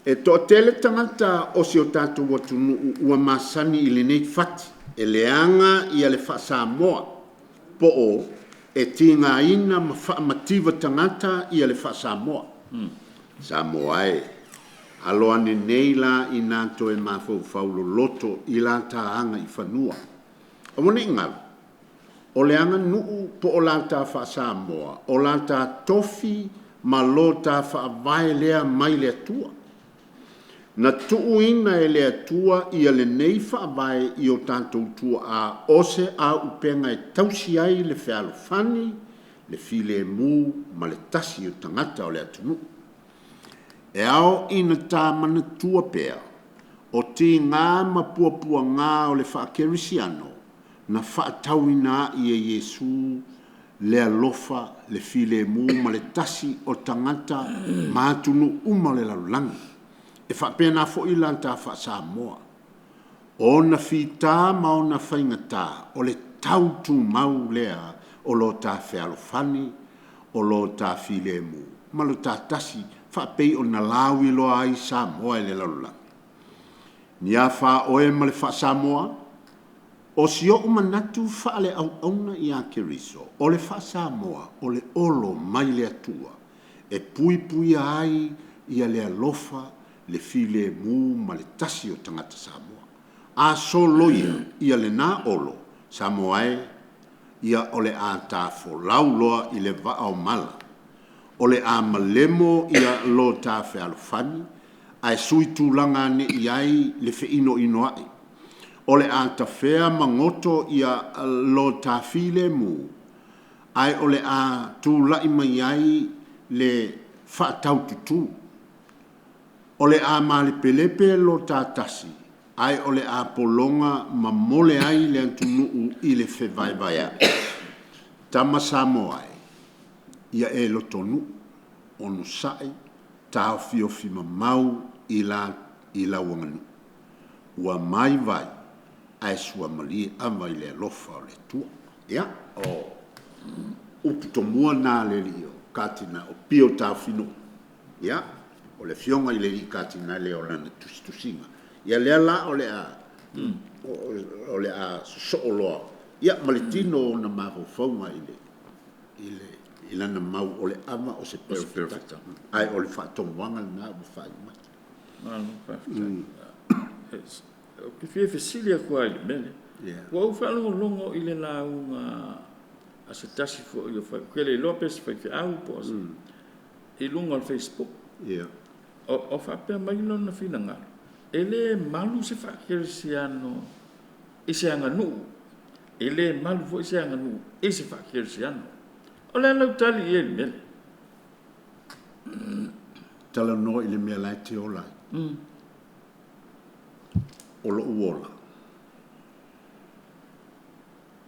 E toatele tagata o si o tatou atunuu ua masani i lenei fati e leaga ia le faa-Samoa po o e tigaina ma faamativa tagata ia le faa-Samoa. Samoa e, alo ane nei la ina toe mafaufau loloto i la ta agaifanua. Aua ne i galo, o le aganuu po o la ta faa-Samoa, o la ta tofi ma lo ta faavae lea mai le Atua. Na tuuina e le Atua ia lenei faavae i o tatou tuaa o se auupega e tausi ai le fealofani, le filemu ma le tasi o tagata o le atunuu. E ao ina ta manatua pea, o tiga ma puapuaga o le faakerisiano na faatauina ai e Iesu le alofa, le filemu ma le tasi o tagata ma atunuu uma o le lalolagi. E faapena foi la ta faa-Samoa. O ona fita ma ona faigata, o le tau tumau lea o lo ta fealofani, o lo ta filemu ma lo ta tasi faapei ona lauiloa ai Samoa i le lalolagi. Ni a fa oe ma le faa-Samoa? O si ou manatu faaleauauna ia Keriso, o le faa-Samoa o le olo mai le Atua e puipuia ai ia le alofa, le filemu ma le tasi o tagata Samoa. A soloia ia lena olo, Samoa e, ia o le a ta folau loa i le vaa o mala, o le a malemo ia lo ta fealofani, ae sui tulaga ane i ai le feinoinoai. O le a tafea magoto ia lo ta filemu, ae o le a tulai mai ai le faataututu. O le a malepelepe lo ta tasi, ae o le a pologa mamole ai le atunuu i le fevaevaea'i. Tama Samoa e, ia e lotonuu, onosai, taofiofi mamau i lau aganuu. Ua maivai ae suamalie ava i le alofa o le Atua. Ia, o upu tomua na a le alii o Katinai, o Pio Taofinuu, ia, o le afioga i le alii Katinai o lana tusitusiga. Ia lea la o le a sosoo loa ia ma le tino o ona mafaufauga i lana mau o le ava o se perofeta, ae o le faatomuaga lena ua faaiu mai. Malo faafetai. Ou te fia fesili atu lava i le mea lea. Ua ou faalogologo i le lauga a se tasi foi o fai, ou te le iloa pe se faifeau po o se, i luga o le Facebook. O faapea mai lona finagalo, e le malu se faakerisiano i se aganuu, e le malu foi se aganuu i se faakerisiano. O le a lau tali i ai i le mea lea? Talanoa i le mea la e te ola ai. O lou ola,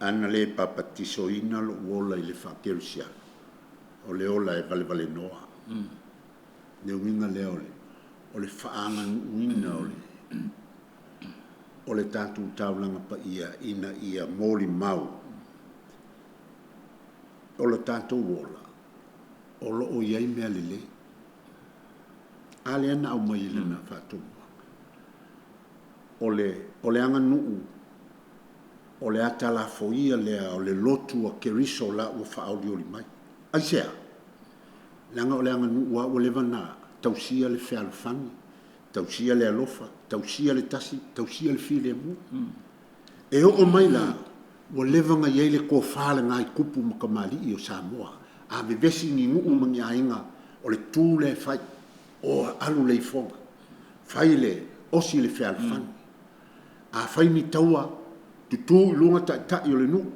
ana le papatisoina lou ola i le faakerisiano, o le ola e valevalenoa. Le uiga lea o le faaganuuina o le tatou taulaga paia ina ia molimau o le tatou ola, o lo o i ai mea lelei. A lea na aumai i lana faatomuaga. O le aganuu, o le atalafoia lea o le lotu a Keriso la ua faaolioli mai. Aisea? Leaga o le aganuu lava ua leva ona tausia le fealofani, tausia le alofa, tausia le tasi, tausia le filemu. E oo mai la, ua leva ona i ai le tofa lena i tupu ma tamalii o Samoa. A vevesi ni nuu ma ni aiga, o le tu lea e fai, o alu le ifoga, fai le osi le fealofani. A fai ni taua, tutu i luga taitai o le nuu,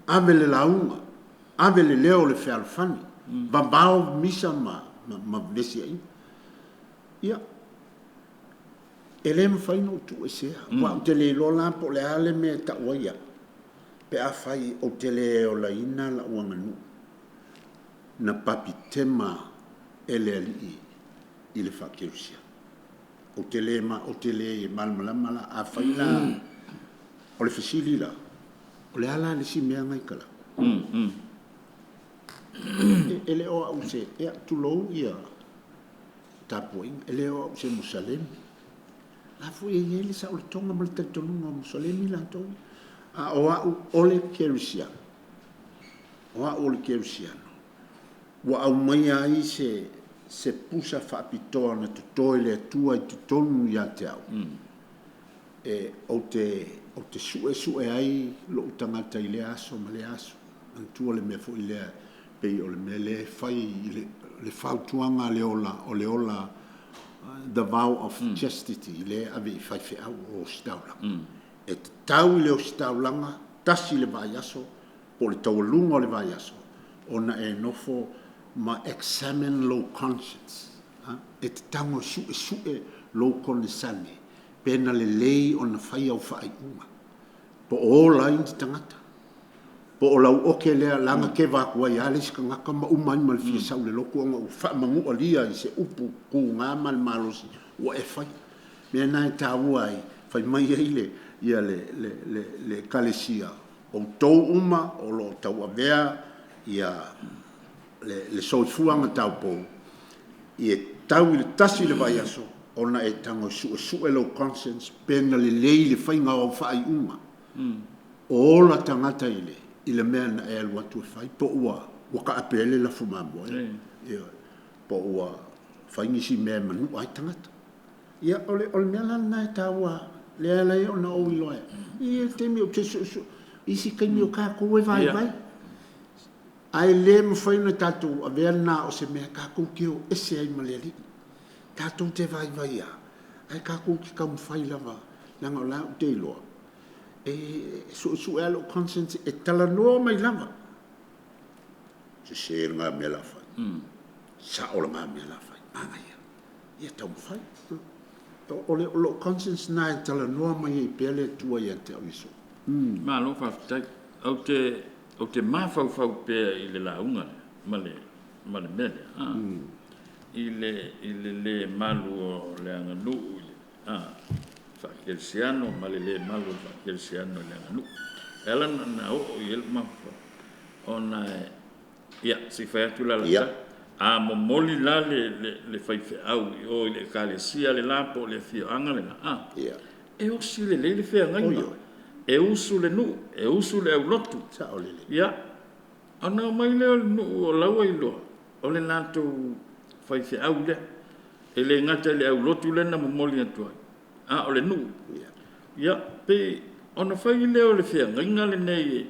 ave le lauga, ave le leo o le fealofani, vavao misa ma vevesiaiga. Ia, e le mafai ona ou tuuesea, aua ou te le iloa la po o le a le mea e tau ai au, pe afai ou te le olaina lau aganuu na papitema e le Alii i le faakerisiano. Ou te le ou te le malamalama la, afai la, o le fesili la, o le a la le isi mea na i Kalapu? E le o au se, ia, tulou ia tapuaiga, e le o au se Musalemi. La foi e i ai le saolotoga ma le talitonuga o Musalemi latou, a o au o le Kerisiano. O au o le Kerisiano, ua aumaia ai se pusa faapitoa na toto e le Atua i totonu ia te au, e ou te suesue ai lou tagata i lea aso ma lea aso. Manatua le mea foi lea, pei o le mea lea e fai i le fautuaga a le ola, o le ola, the vow of chastity, lea e ave i faifeau o ositaulaga. E tatau i le ositaulaga, tasi le vaiaso, po o le taualuga o le vaiaso, ona e nofo ma examine lou conscience. E tatau ona suesue lou konesale, pe na lelei ona fai au faaiuga, po o ola ai ni tagata, po o lau oke lea leaga keva atu ai lava le isi tagata ma uma ai ma le fia sau i le lotu ona ua faamanualia i se upu tuga ma le malosi ua e faia. O le mea lena e taua ai, fai mai ai le le Ekalesia, outou uma o lo o tauavea le soifuaga taupou, ia tatau i le tasi i le vaiaso ona e tago e suesue lou conscience pe na lelei le faiga o au faaiuga. O ola tagata i le mea na e alu atu e fai, po ua taape ai le lafu mamoe, po ua fai nisi mea e manua ai tagata. Ia, o le mea la lena e taua, lea e ala ai ona ou iloa, e i ai le taimi ou te suesue, isi taimi o tatou e vaivai. Ae le mafai ona tatou avea lena o se mea tatou te o ese ai ma le Alii. Tatou te vaivai lava, ae tatou te taumafai lava, leaga o la ou te iloa, e suesue lava lou conscience e talanoa mai lava, sese lena mea o le a fai, sao lena mea o le a fai, manaia, ia taumafai. O lou conscience lena e talanoa mai ai pea le Atua ia te au i aso uma. Malo faafetai. Ou te mafaufau pea i le lauga lea ma le mea lea, i le le malu o le aganuu i le faakerisiano ma le le malu o le faakerisiano i le aganuu. E ala ona oo i ai lou mafaufau, ona ia, se i fai atu la lau tala. A momoli la le faifeau i o i le Ekalesia le la po o le afioaga le la, e osi lelei le feagaiga, e usu le nuu, e usu le aulotu. Ia, ona omai lea o le nuu o la ua iloa, o le latou faifeau lea. E le gata i le aulotu lea na momoli atu ai, a o le nuu. Ia, pei ona fai lea o le feagaiga lenei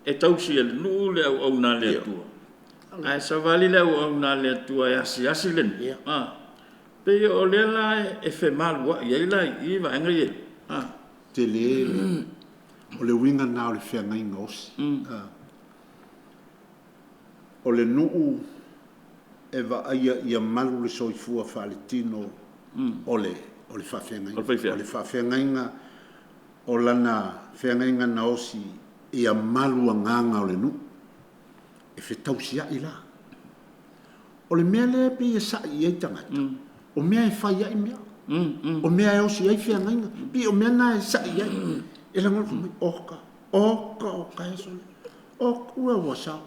e tausi e le nuu le auauna a le Atua, ae savali le auauna a le Atua e asiasi le nuu, pei o lea la e femaluai ai la i i vaega ia e lua. Tele le, o le uiga lena o le feagaiga osi. O le nuu e vaaia ia malu le soifua faaletino o le faafeagaiga. O le faafeagaiga, o lana feagaiga na osi ia malu agaga o le nuu, e fetausiai la. O le mea lea e pei e sa'i i ai tagata, o mea e fai ai mea, o mea e osi ai feagaiga, pei o mea na e sa'i i ai. E lagona fai mai, oka, oka, oka e sole, oka, ua ua sao.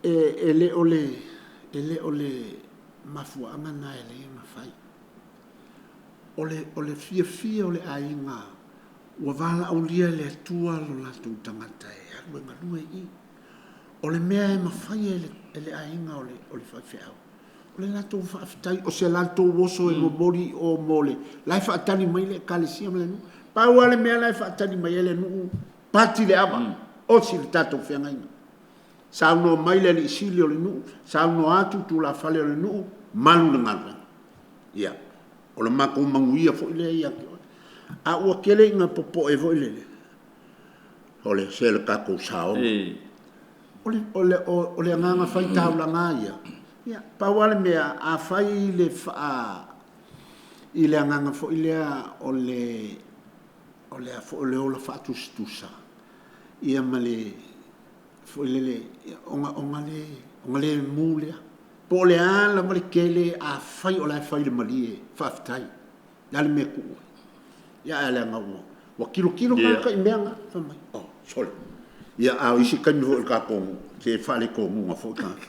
E le o le mafuaaga lena e ala ai ona fai. O le fiafia o le aiga ua valaaulia e le Atua lo latou tagata e alu e galue i i. O le mea e mafai e le aiga o le faifeau, o le latou faafetai, o se latou oso e momoli i o mo le… la e faatali mai le Ekalesia ma le nuu. Pau lava le mea la e faatali mai ai le nuu, pati le ava, osi le tatou feagaiga. Saunoa mai le alii sili o le nuu, saunoa atu tulafale o le nuu, malu le galuega. Ia, o le matou manuia foi lea ia te oe. A ua tele ina popoe foi lele, o le se o le tatou saoga. O le agaga faitaulaga lava ia, ia, pau lava le mea, afai i le i le agaga foi lea o le o le ola faatusatusa, ia ma le foi lele, ona le mu lea. Po o le a lava le tele, afai o la e fai i le malie, faafetai. O le a le mea e tuu ai? Ia ae leaga ua ua tilotilo tagata i mea na, fai mai, oh, sole, ia a o isi taimi foi o le tatou, se e faaletonuga foi tagata.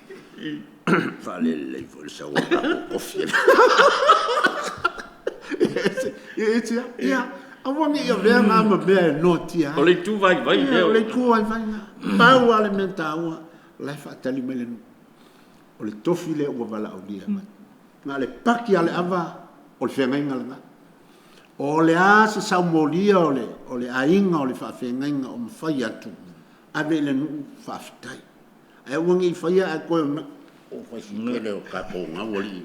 Faalelelei foi le sau o le tatou tofi. Ia, aua ne i avea na ma mea e noatia ai. O le itu vaivai lea. O le itu vaivai lena. Pau lava le mea taua, o la e faatali mai le nuu. O le tofi lea ua valaaulia mai. Na o le paki lava o le ava, o le feagaiga lena. O le a se saumolia o le aiga o le faafeagaiga o mafai atu, ave i le nuu, faafetai. Ae aua ne i faia ae toe o si tele o tatou gau alii.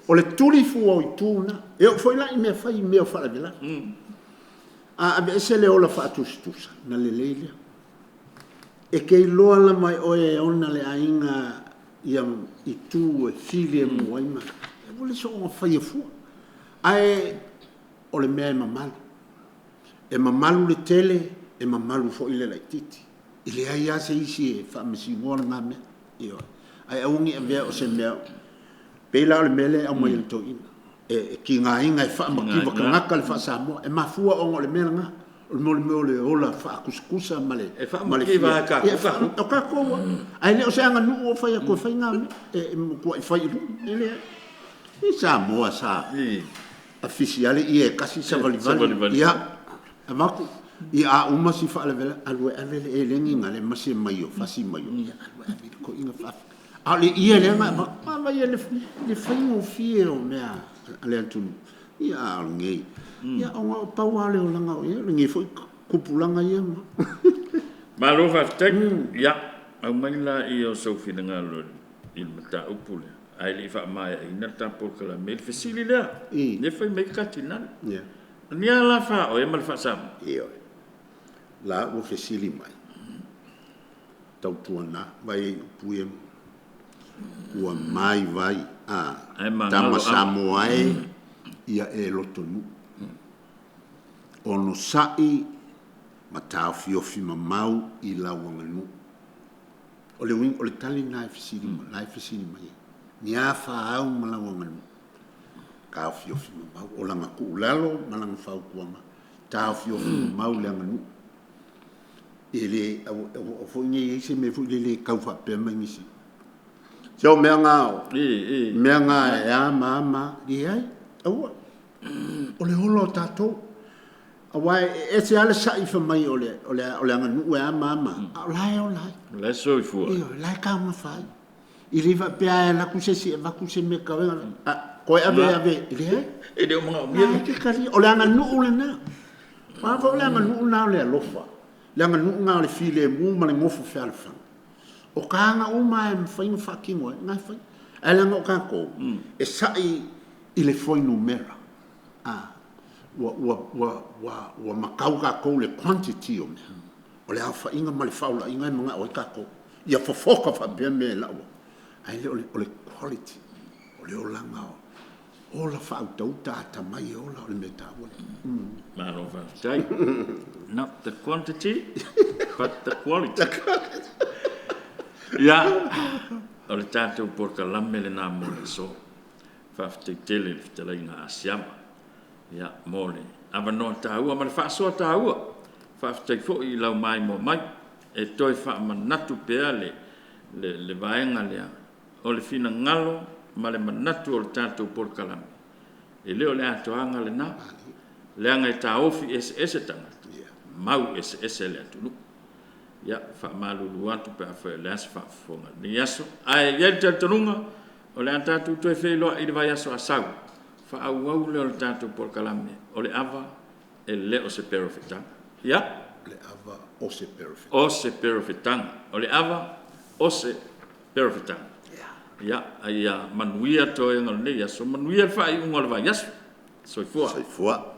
O le tuli fua o itu na. E oo foi la i mea fai i mea o faalavelave. A aveese le ola faatusatusa, ona lelei lea. E te iloa lava e oe e ona le aiga ia itu e filemu ai ma aua le soona faia fua. Ae o le mea e mamalu. E mamalu le tele, e mamalu foi le laitiiti. E leai lava se isi e faamasinoa lena mea. Ioe. Ae aua ne i avea o se mea, pei la o le mea lea e aumai e le toeaina, e tigaina e faamativa tagata le faa-Samoa. E mafua ona o le mea lena, o le mea o le ola faatusatusa ma le... E faamativa lava e tatou tatou. O tatou lava. Ae le o se aganuu o fai atu e fai na mea, e matuai fai i luga. E leai. I Samoa sa afisi lava le ie e tasi savalivali. Ia, avatu, ia a uma si faalavelave, alu e ave le elegi na le mase mai o fasi mai o, ia alu e ave i le toeaina faafetai. A o le ie lea na avatu, vaavaai i ai i le faigofie o mea a le atunuu. Ia a o lenei, ia ona o pau lava o le olaga o i ai, o lenei foi tupulaga ia ma. Malo faafetai. Ia, aumai laia o sou finagalo i le mataupu lea, ae le i faamaeaina le ta polokalame i le fesili lea, lea e fai mai ai Katinana. O ni a la faaoe ma le faa-Samoa? Ioe. La ua fesili mai, tautuana, vaai i upu ia, ua mai vai, a, tama Samoa e, ia e lotonuu, onosai ma taofiofi mamau i lau aganuu. O le uiga, o le tali lena e fesili mai, la e fesili mai ai. Ni a fa au ma lau aganuu? Taofiofi mamau, o lana tuulalo ma lana fautuaga, taofiofi mamau le aganuu. E le, aua foi ne i i ai se mea foi lele e tau faapea mai nisi, se o mea na, o mea na e a ma a ma a. Leai, aua. O le ola o tatou. Aua e ese lava le sa'i fai mai o le, o le, o le aganuu e a ma a ma a, a o la e ola ai. O la e soifua. Ioe, o la e taumafa ai. E le faapea a alu atu se isi e avatu se mea tau a, toe ave ave, e leai. E le o manaomia. La e te talia. O le aganuu lena. Aua foi o le aganuu lena o le alofa, le aganuu lena o le filemu ma le nofo fealofani. O ta aga uma lava e mafai ona faatino ai, na e fai. Ae leaga o tatou, e sa'i i le fuainumera. A, ua, ua, ua, ua, ua matau tatou i le quantity o mea. O le aofaiga ma le faaulaiga e manao ai tatou. Ia fofoka faapea mea e lau ai, ae le o le, o le quality, o le olaga o ola faautauta atamai e ola, o le mea taua lea. Malo faafetai. Not the quantity, but the quality. Ia, o le tatou polokalame lena mo le aso. Faafetai tele i le fetalaiga a Asiama, ia, mo le avanoa taua ma le faasoa taua. Faafetai foi i lau maimoa mai e toe faamanatu pea le, le, le vaega lea o le finagalo ma le manatu o le tatou polokalame. E le o le atoaga lena, leaga e taofi eseese tagata, mau eseese le atunuu. Ia, faamalulu atu pe afai o le a se faafofoga i lenei aso. Ae i ai le talitonuga, o le a tatou toe feiloai i le vaiaso a sau, faaauau lea o le tatou polokalame, o le ava e le o se perofetaga. Ia? O le ava o se perofetaga. O se perofetaga. O le ava o se perofetaga. Ia, a ia manuia toega o lenei aso, manuia le faaiuga o le vaiaso. Soifua. Soifua.